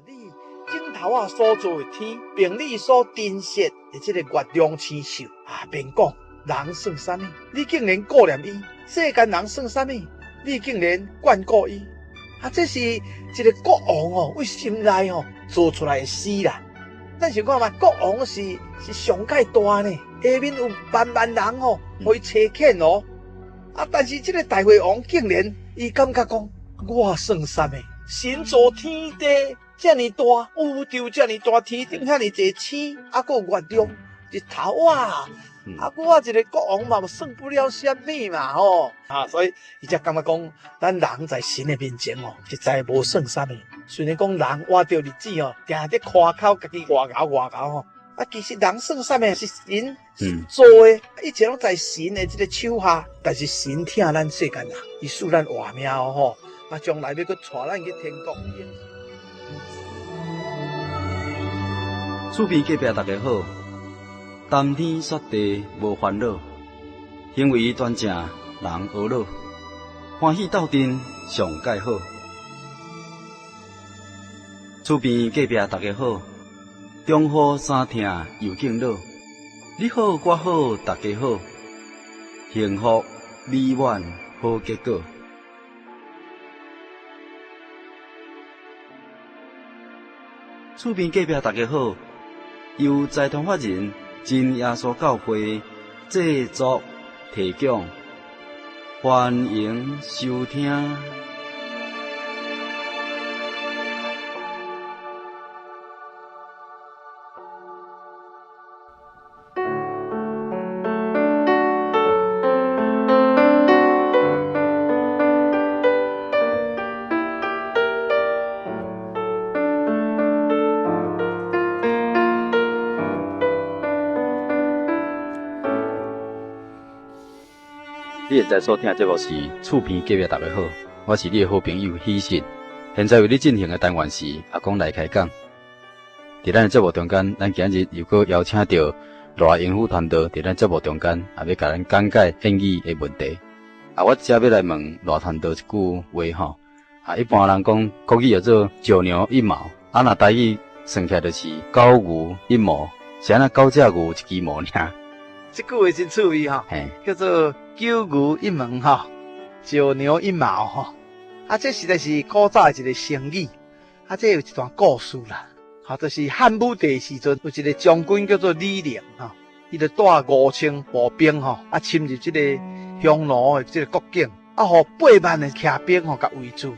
你指頭仔所造的天，並你所珍惜的這個月亮星宿啊，便講人算啥物？你竟然顧念伊？世間人算啥物？你竟然眷顧伊？啊，這是一個國王哦，為心內哦做出來的詩啦。咱想看覓，國王是上蓋大呢，下面有萬萬人哦，予伊差遣哦。啊，但是這個大衛王竟然伊感覺講，我算啥物？神造天地遮爾大，宇宙遮爾大，天頂遐爾濟星，啊，閣有月亮、日頭哇！啊，我一個國王嘛，算不了啥物嘛吼！啊，所以伊才感覺講，咱人在神的面前哦，實在無算啥物。雖然講人活著日子哦，定定佇誇口家己偌𠢕偌𠢕吼，啊，其實人算啥物是神做的，一切攏在神的這個手下。但是神疼咱世間人，伊賜咱活命哦吼，啊，將來欲閣帶咱去天國。厝邊隔壁大家好，談天說地無煩惱，行為端正人呵咾，歡喜鬥陣上蓋好。厝邊隔壁大家好，中雨衫疼又敬老，你好我好大家好，幸福美滿好結果。厝邊隔壁大家好，由財團法人真耶穌教會製作提供，歡迎收聽。你現在所聽的節目是厝邊隔壁大家好，我是你的好朋友喜信。現在為你進行的單元是阿公來開講。佇咱的節目中間，咱今日又閣邀請著賴英夫傳道佇咱節目中間，也欲共咱講解諺語的問題。啊，我這欲來問賴傳道一句話吼。啊，一般人講國語叫做九牛一毛，啊，若台語算起來就是九牛一毛，是按怎九隻牛一支毛爾？這句話真趣味吼，叫做九牛一毛吼，九牛一毛吼。啊，這實在是古早的一個成語。啊，這有一段故事啦，吼，就是漢武帝時陣有一個將軍叫做李陵吼，伊就帶5000步兵吼，啊，侵入這個匈奴的這個國境，啊，予8萬的騎兵吼共圍住。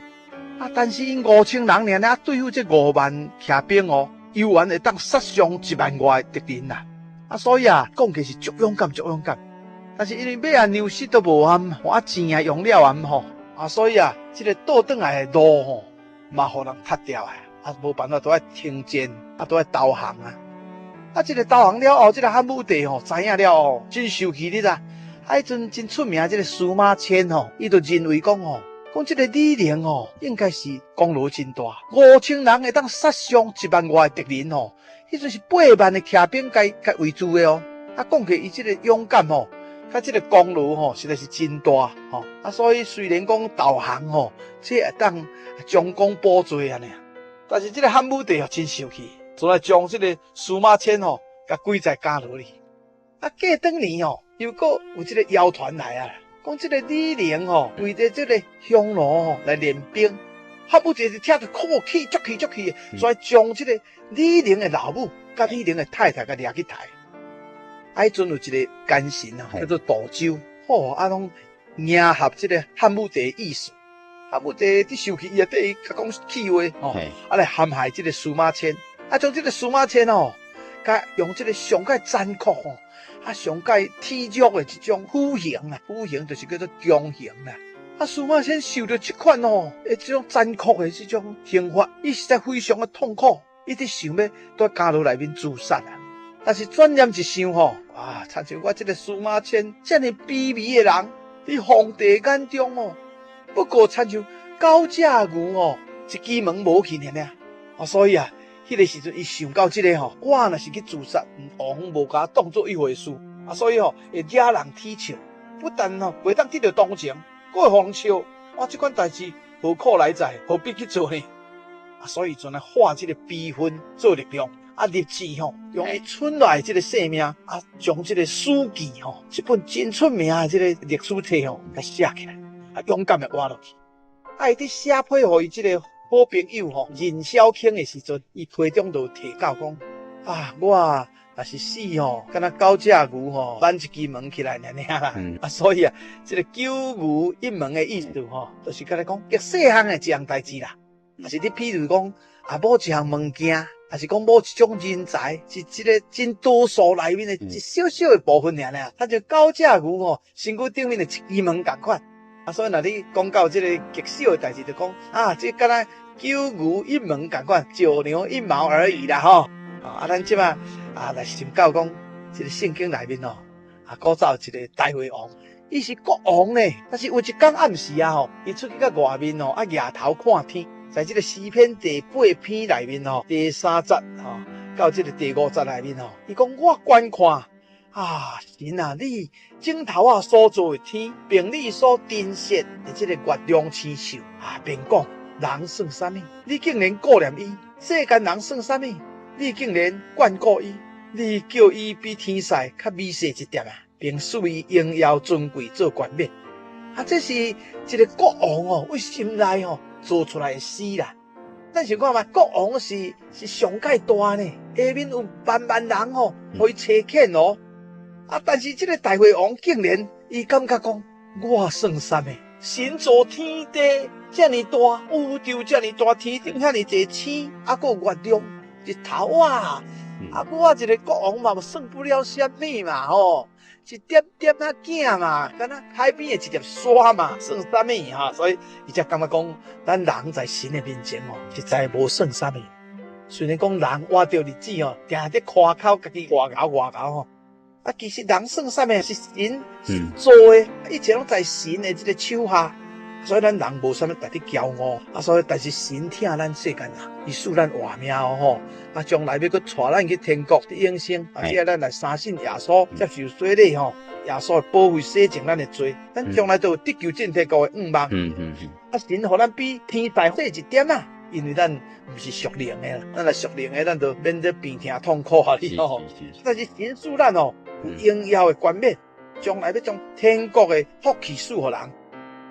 啊，但是𪜶5000人爾爾，啊，對付這5萬騎兵哦，猶原會當殺傷1萬外的敵人啦。啊，所以啊，講起是足勇敢，足勇敢。但是因為馬啊糧食都無啊，啊錢啊用了啊吼，啊所以啊，這個倒轉來的路吼，嘛予人拆掉啊，啊無辦法都愛停戰，啊都愛投降啊。啊，這個投降了後，這個漢武帝吼知影了後，真生氣你知？啊，彼陣真出名這個司馬遷吼，伊就認為講吼，講這個李陵吼，應該是功勞真大，5000人會當殺傷1萬外的敵人吼，彼陣是8萬的騎兵共圍住的哦。啊，講起伊這個勇敢吼，佮這個功勞吼，實在是真大吼。啊，所以雖然講投降吼，這會當將功補罪按呢，但是這個漢武帝哦真生氣，就來將這個司馬遷吼，共關在監牢裡。啊，過轉年吼，又閣有這個謠傳來啊，講這個李陵吼，為著這個匈奴吼來練兵，漢武帝就聽著好氣，足氣足氣的，就來將這個李陵的老母佮李陵的太太共掠去刣。啊，彼陣有一個奸臣啊，叫做杜周，吼，啊，攏迎合這個漢武帝的意思。漢武帝佇生氣，伊也對伊較講氣話，吼，啊來陷害這個司馬遷，啊將這個司馬遷吼，共用這個上蓋殘酷吼，啊上蓋體弱的這種腐刑啊，腐刑就是叫做強刑啦。啊，司馬遷受著這款吼，的這種殘酷的這種刑罰，伊實在非常的痛苦，伊直想欲佇監牢內面自殺啊。但是轉念一想吼，啊，親像我這個司馬遷這爾卑微的人，佇皇帝眼中吼，不過親像九隻牛吼，一支毛無去爾爾。啊，所以啊，彼個時陣伊想到這個吼，我若是去自殺，王無共我當做一回事。啊，所以吼會惹人恥笑，不但吼袂當得著同情，閣會予人笑。哇，這款代誌何苦來哉？何必去做呢？啊，所以陣來化這個悲憤做力量，啊，立志吼，用伊賰落來這個性命，啊，將這個史記吼，這本真出名的這個歷史冊吼，共寫起來，啊，勇敢的活落去。啊，伊佇寫批予伊這個好朋友吼，任小卿的時陣，伊批中就提到講，啊，我若是死吼，敢若九隻牛吼，挽一支毛起來爾爾啦。啊，所以啊，這個九牛一毛的意思吼，就是敢若講極細項的一項代誌啦。啊是你譬如講，啊，某一項物件，抑是講某一種人才，是這個真多數內面的一小小的部分爾爾。他就九隻牛吼，身軀頂面的一支毛仝款。啊，所以若你講到這個極小的代誌，就講啊，這敢若九牛一毛仝款，九牛一毛而已啦吼。啊，咱這馬啊來想到講，這個聖經內面哦，啊，古早有一個大衛王，伊是國王呢，但是有一工暗時啊吼，伊出去到外面哦，啊，舉頭看天，在這個詩篇第八篇內面吼，第三節吼，到這個第五節內面吼，伊講我觀看啊，神啊，你指頭仔所造的天，並你所陳設的這個月亮星宿啊，便講人算啥物？你竟然顧念伊？世間人算啥物？你竟然眷顧伊？你叫伊比天使較微細一點啊，並賜伊榮耀尊貴做冠冕。啊，這是一個國王哦，為心內哦做出來的詩啦。咱想看覓，國王是上蓋大呢，下面有萬萬人哦，予伊差遣哦。啊，但是這個大衛王竟然伊感覺講，我算啥物？神造天地遮爾大，宇宙遮爾大，天頂遐爾濟星，啊，閣有月亮、日頭哇！啊，我一個國王嘛，算不了啥物嘛吼，一點點仔囝嘛，敢若海邊的一粒沙嘛，算啥物哈？所以伊才感覺講，咱人在神的面前哦，實在無算啥物。雖然講人活著日子哦，定佇誇口家己偌𠢕偌𠢕吼，啊，其實人算啥物是神做的，一切攏在神的這個手下。所以咱人無啥物值得驕傲，啊，所以但是神疼咱世間人，伊賜咱活命哦吼，啊，將來欲閣帶咱去天國得永生，啊，只要咱來相信耶穌，接受洗禮吼，耶穌的寶血洗淨咱的罪，咱將來就有得救進天國的願望。啊，神予咱比天使細一點仔，因為咱毋是屬靈的啦，咱若屬靈的，咱就免這病疼痛苦啊，你吼。但是神賜咱哦，有榮耀的冠冕，將來欲將天國的福氣賜予人。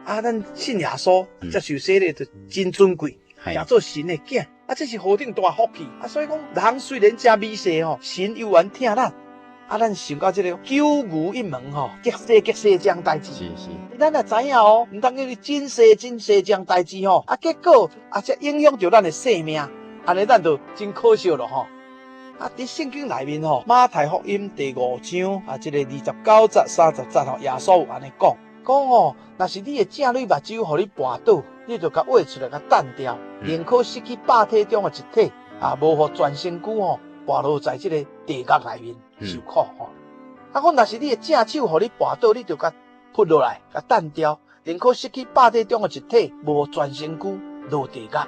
啊，咱信耶穌，接受洗禮就真尊貴，成做神的囝。啊，這是何等大福氣！啊，所以講，人雖然誠微細吼，神猶原疼咱。啊，咱想到這個九牛一毛吼，極細極細這項代誌。咱也知影哦，毋通因為真細真細這項代誌吼，啊，結果啊，才影響著咱的性命，按呢咱就真可惜咯吼。啊，佇聖經內面吼，馬太福音第五章啊，這個29節、30節吼，耶穌有按呢講。講吼，若是你的正對目睭予你絆倒，你就共挖出來共擲掉，寧可失去百體中的一體，啊，無予全身軀吼跋落在這個地獄內面受苦吼。啊，講若是你的正手予你絆倒，你就共拂落來，共擲掉，寧可失去百體中的一體，無予全身軀落地獄。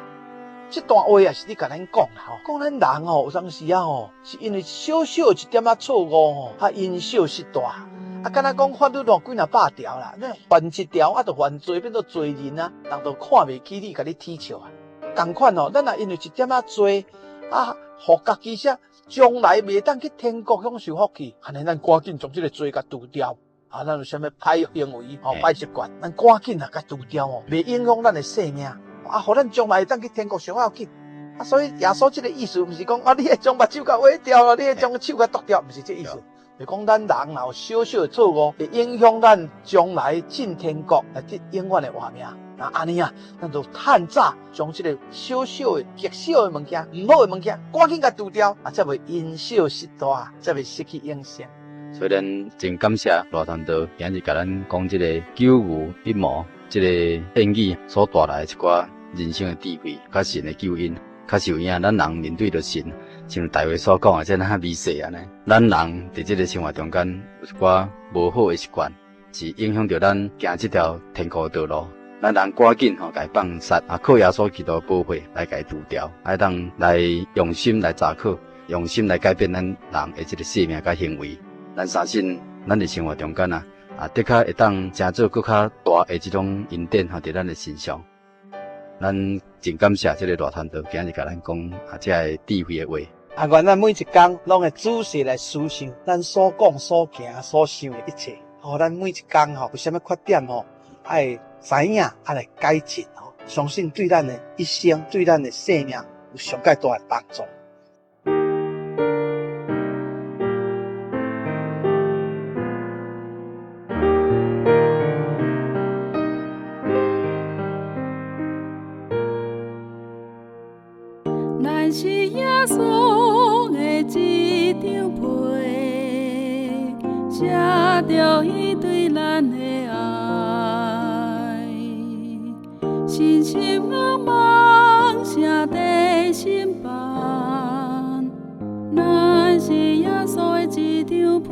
這段話也是咧共咱講啦吼，講咱人吼有當時啊吼，是因為小小一點仔錯誤吼，啊因小失大。啊，敢若講法律咯幾若百條啦，你犯一條啊，就犯罪變做罪人啊，人就看袂起你，共你恥笑啊。仝款哦，咱若因為一點仔罪啊，予家己說將來袂當去天國享受福氣，按呢咱趕緊將這個罪共除掉。啊，咱有啥物歹行為吼、歹習慣，咱趕緊啊共除掉哦，袂影響咱的性命。啊，予咱將來會當去天國上要緊。啊，所以耶穌這個意思，毋是講啊，你愛將目睭共挖掉啦，你愛將手共剁掉，毋是這意思。是講咱人若有小小的錯誤，會影響咱將來進天國來得永遠的活命。那按呢啊，咱就趁早將這個小小的、極小的物件、毋好的物件，趕緊共除掉，啊，才袂因小失大，才袂失去永生。所以咱真感謝賴傳道今日共咱講這個九牛一毛這個諺語所帶來的一寡人生的智慧，佮神的救恩，確實有影。咱人面對著神，像大衛所講的，這若微細按呢。咱人佇這個生活中間有一寡無好的習慣，是影響著咱行這條天國的道路。咱人趕緊吼，共伊放殺，啊，靠耶穌基督寶血來共伊除掉，會當來用心來查考，用心來改變咱人的這個性命佮行為。咱相信，咱佇生活中間啊，啊，的確會當成做閣較大的這種恩典吼，佇咱的身上。咱真感謝這个賴傳道今日共咱講啊，這个智慧的話。啊，願咱每一工攏會仔細來思想咱所講、所行、所想的一切。吼，咱每一工吼有啥物缺點吼，愛知影，愛來改進吼。相信對咱的一生、對咱的生命有上蓋大的幫助。咱是耶穌的一張批，寫著伊對咱的愛，信心仰望，聖地心盼，咱是耶穌的一張批，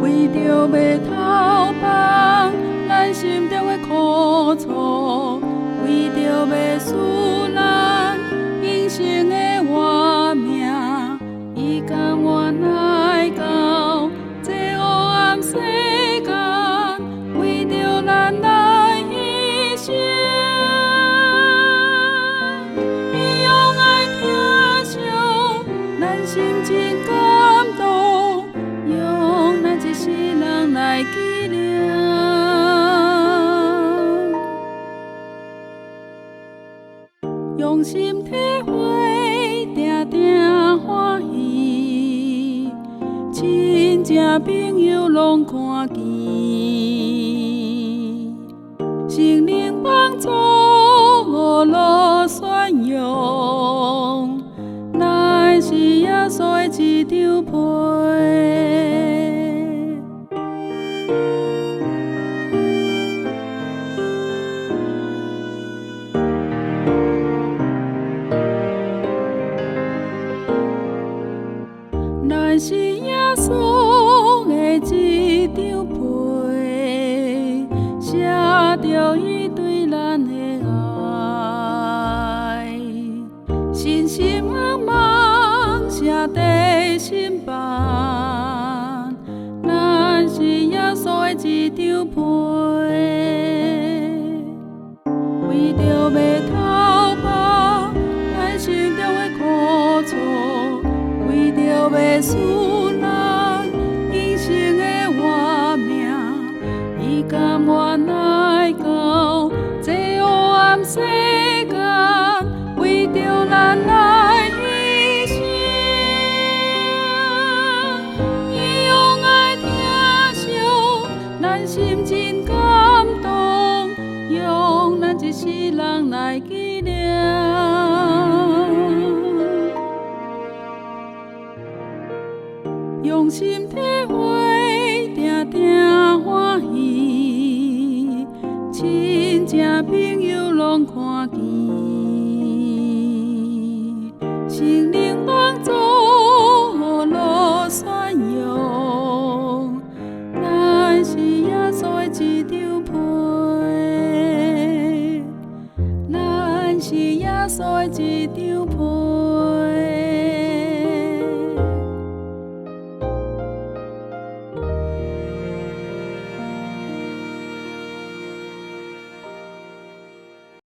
為著欲逃放咱心中的苦楚。為著欲使咱永生的活命，伊甘願來到這黑暗世間，為著咱來犧牲。伊用愛疼惜，咱心真感動，用咱一世人來紀念。用心體會，定定歡喜，親情朋友攏看見，聖靈幫助我樂宣揚，咱是耶穌的一張批。咱是耶穌的一張批，寫著伊對咱的愛，信心仰望，聖地心盼，咱是耶穌的一張批，為著欲逃放咱心中的苦楚。為著欲使咱永生的活命，伊甘願來到這黑暗世間，為著咱來犧牲。伊用愛疼惜，咱心真感動，用咱一世人來紀念。用心體會，定定歡喜，親情朋友攏看見，